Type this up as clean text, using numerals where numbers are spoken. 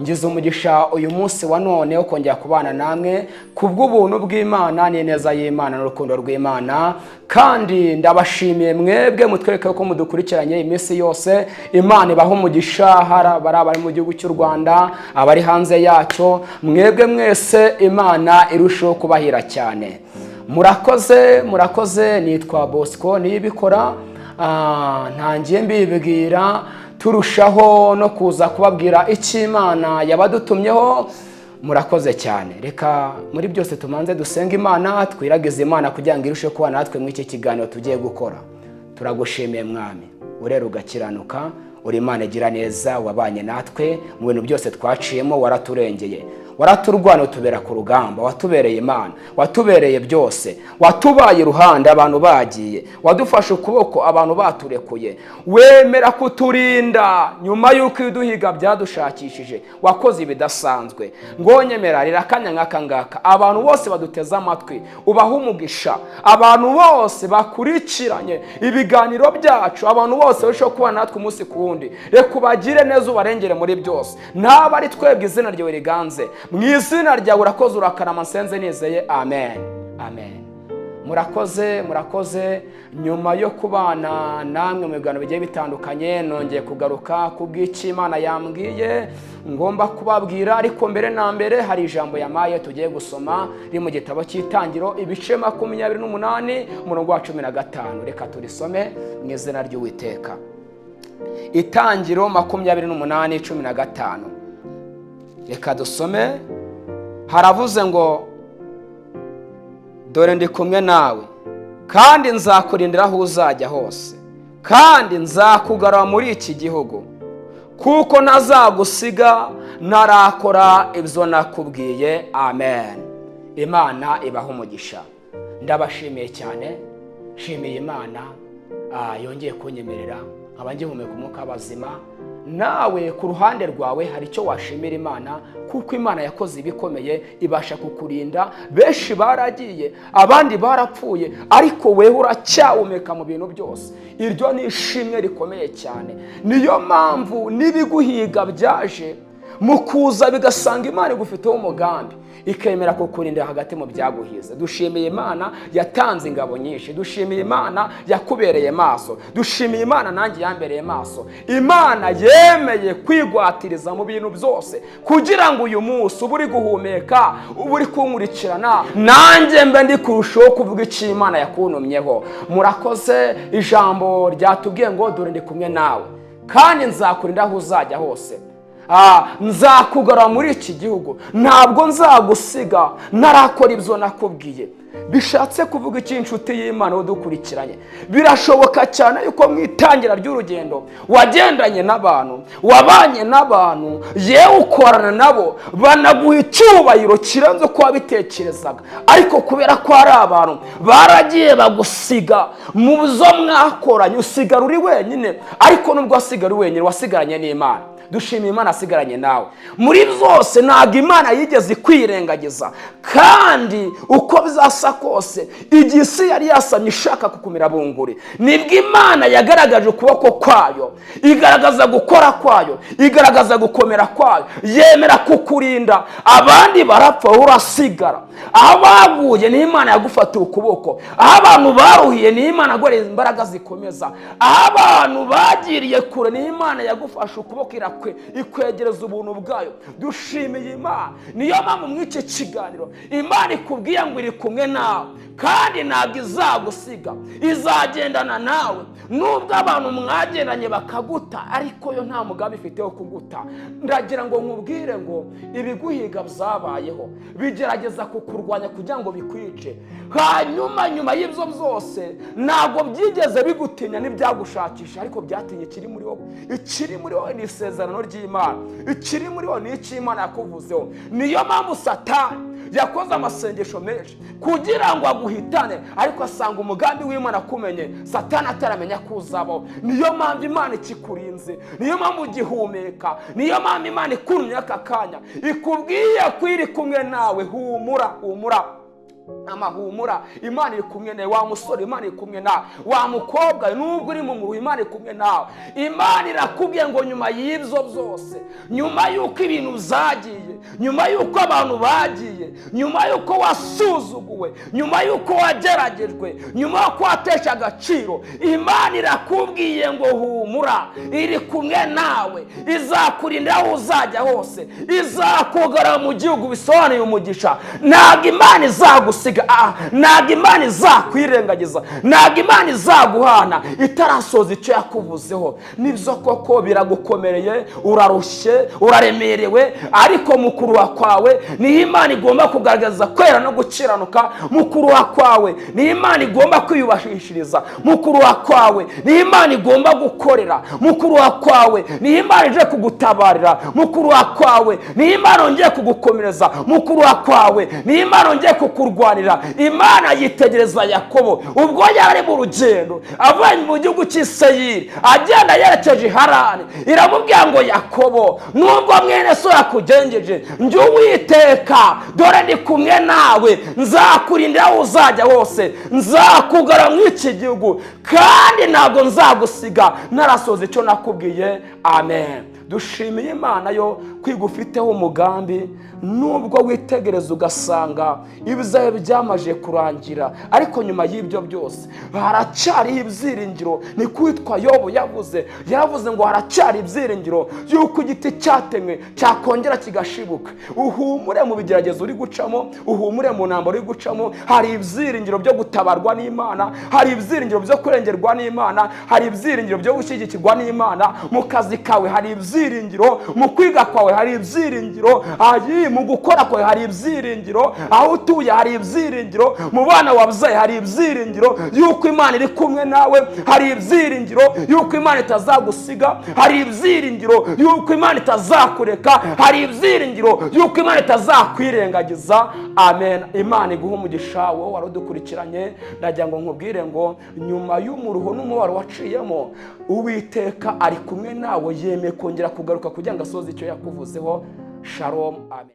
Ngize umugisha uyu munsi wa none wo kongera kubana namwe ku bw'ubuntu bw'Imana n'ineza y'Imana n'urukundo rw'Imana, kandi ndabashimiye mwebwe mutwereke ko mudukurikiranye iminsi yose. Imana ibaha umugisha, hari abari mu gihugu cy'u Rwanda, abari hanze yacyo, mwebwe mwese Imana irushaho kubahira cyane. Murakoze, murakoze. Nitwa Bosco Niyibikora. Ntangiye mbibwira, turushaho no kuza kubabwira icyo Imana yabadutumyeho. Murakoze cyane. Reka muri byose tumanze dusenga Imana, twiragize Imana kugira ngo irusheho kuba natwe muri iki kiganiro tugiye gukora. Turagushimiye Mwami, urera ugakiranuka, uri Imana igira neza, wabanye natwe mu bintu byose twaciyemo, waraturengeye, waraturwana, utubera ku rugamba, watubereye Imana, watubereye byose, watubaye iruhande abantu bagiye, wadufashe ukuboko abantu baturekuye, wemera kuturinda nyuma y'uko ibiduhiga byadushakishije, wakoze ibidasanzwe. Ngonyemera rirakanya nk'aka ngaka, abantu bose baduteze amatwi ubaha umugisha, abantu bose bakurikiranye ibiganiro byacu, abantu bose barushaho kuba natwe umunsi ku wundi, reka ubagire neza, ubarengere muri byose, ntaba ari twebwe, izina ryawe riganze. Mu izina ryawe urakoze, urakarama, nsenze nizeye, amen, amen. Murakoze, murakoze. Nyuma yo kubana namwe mu biganiro bigiye bitandukanye, nongeye kugaruka ku bw'icyo Imana yambwiye ngomba kubabwira. Ariko mbere na mbere hari ijambo yamaye tugiye gusoma riri mu gitabo cy'Itangiro, ibice 28, umurongo wa 15. Reka turisome mu izina ry'Uwiteka. Itangiro 28, 15, reka dusome. Haravuze ngo: "Dore ndi kumwe nawe, kandi nzakurindira aho uzajya hose, kandi nzakugarura muri iki gihugu, kuko ntazagusiga ntarakora ibyo nakubwiye." Amen. Imana ibaha umugisha. Ndabashimiye cyane, nshimiye Imana yongeye kunyemerera nkaba ngihumeka umwuka w'abazima. Nawe ku ruhande rwawe hari icyo washimira Imana, kuko Imana yakoze ibikomeye, ibasha kukurinda. Benshi baragiye, abandi barapfuye, ariko wewe uracyahumeka mu bintu byose. Iryo ni ishimwe rikomeye cyane. Niyo mpamvu n'ibiguhiga byaje mu kuza bigasanga Imana igufiteho umugambi, ikemera kukurinda hagati mu byaguhize. Dushimiye Imana yatanze ingabo nyinshi, dushimiye Imana yakubereye maso, dushimiye Imana nanjye yambereye maso. Imana yemeye kwigwatiriza mu bintu byose kugira ngo uyu munsi uba uri guhumeka, uba uri kunkurikirana, nanjye mbe ndi kurushaho kuvuga icyo Imana yakuntumyeho. Murakoze. Ijambo ryatubwiye ngo: "Dore ndi kumwe nawe, kandi nzakurinda aho uzajya hose, nzakugarura muri iki gihugu, ntabwo nzagusiga ntarakora ibyo nakubwiye." Bishatse kuvuga iki, inshuti y'Imana udukurikiranye? Birashoboka cyane yuko mu itangira ry'urugendo wagendanye n'abantu, wabanye n'abantu, yewe ukorana nabo, banaguha icyubahiro kirenze uko wabitekerezaga, ariko kubera ko hari abantu baragiye bagusiga mu zo mwakoranye, usigara uri wenyine. Ariko nubwo wasigara uri wenyine, wasigaranye n'Imana. Dushimiye Imana asigaranye nawe muri byose. Ntabwo Imana yigeze ikwirengagiza, kandi uko bizasa kose, igihe isi yari yasamye ishaka kukumira bunguri, nibwo Imana yagaragaje ukuboko kwayo, igaragaza gukora kwayo, igaragaza gukomera kwayo, yemera kukurinda. Abandi barapfa, wowe urasigara. Aho baguye niho Imana yagufatiye ukuboko, aho abantu baruhiye niho Imana yaguhereza imbaraga zikomeza, aho abantu bagiriye kure niho Imana yagufashe ukuboko, ikwegereza ubuntu bwayo. Dushimiye Imana. Niyo mpamvu muri iki kiganiro Imana ikubwiye ngo iri kumwe nawe, kandi ntabwo izagusiga, izagendana nawe. Nubwo abantu mwagendanye bakaguta, ariko yo nta mugambi ifite wo kuguta. Ndagira ngo nkubwire ngo ibiguhiga byabayeho bigerageza kukurwanya kugira ngo bikwice, hanyuma nyuma y'ibyo byose ntabwo byigeze bigutinya n'ibyagushakisha, ariko byatinye ikiri muri wowe. Ikiri muri wowe ni isezerano ry'Imana, ikiri muri wowe ni icyo Imana yakuvuzeho. Niyo mpamvu Satani yakoze amasengesho menshi kugira ngo aguhitane, ariko asanga umugambi w'Imana akumenye Satani ataramenya ko uzabaho. Niyo mpamvu Imana ikikurinze, niyo mpamvu ugihumeka, niyo mpamvu Imana ikurumye aka kanya, ikubwiye ko iri kumwe nawe. Humura, humura. Amahumura, Imana iri kumwe nawe. Wa musore, Imana iri kumwe nawe. Wa mukobwa, nubwo uri mu muruho, Imana iri kumwe nawe. Imana irakubwiye ngo nyuma y'ibyo byose, nyuma y'uko ibintu byagiye, nyuma y'uko abantu bagiye, nyuma y'uko wasuzuguwe, nyuma y'uko wageragejwe, nyuma y'uko watesha agaciro, Imana irakubwiye ngo humura, iri kumwe nawe, izakurinda aho uzajya hose, izakugara mu gihugu. Bisobanuye umugisha. Ntabwo Imana izagusiga, ntabwo Imana izakwirengagiza, ntabwo Imana izaguhana itarasoza icyo yakuvuzeho. Nibyo koko biragukomereye, urarushye, uraremerewe, ariko mu kuruha kwawe niyo Imana igomba kugaragaza kwera no gukiranuka. Mu kuruha kwawe niyo Imana igomba kwiyubahishiriza. Mu kuruha kwawe niyo Imana igomba gukorera. Mu kuruha kwawe niyo Imana ije kugutabarira. Mu kuruha kwawe niyo Imana yongeye kugukomereza. Mu kuruha kwawe niyo Imana yongeye kukurwanira. Imana yitegereza Yakobo ubwo yari mu rugendo avuye mu gihugu cy'i Seyiri agenda yerekeje i Harani, iramubwira ngo Yakobo, nubwo mwene so yakugengeje, njye Uwiteka dore ndi kumwe nawe, nzakurindira aho uzajya hose, nzakugara muri iki gihugu, kandi ntabwo nzagusiga narasoza icyo nakubwiye. Amen. Dushimiye Imana yo kwiga ufiteho umugambi, nubwo witegereza ugasanga ibyawe byamaze kurangira, ariko nyuma y'ibyo byose haracyariho ibyiringiro. Ni kwitwa Yobu yavuze, yaravuze ngo haracyari ibyiringiro y'uko igiti cyatemwe cyakongera kigashibuka. Uhumure mu bigeragezo uri gucamo, uhumure mu ntambaro uri gucamo, hari ibyiringiro byo gutabarwa n'Imana, hari ibyiringiro byo kurengerwa n'Imana, hari ibyiringiro byo gushyigikirwa n'Imana. Mu kazi kawe hari ibyiringiro, mu kwiga kwawe hari ibyiringiro, mu gukora kwawe hari ibyiringiro, aho utuye hari ibyiringiro, mu bana wabyaye hari ibyiringiro y'uko Imana iri kumwe nawe, hari ibyiringiro y'uko Imana itazagusiga, hari ibyiringiro y'uko Imana itazakureka, hari ibyiringiro y'uko Imana itazakwirengagiza. Amen. Imana iguhe umugisha wowe wari udukurikiranye. Ndagira ngo nkubwire ngo nyuma y'umuruho n'umubabaro waciyemo, Uwiteka ari kumwe nawe, yemeye kongera kugaruka kugira ngo asoze icyo yakuvuzeho. Shalom. Amen.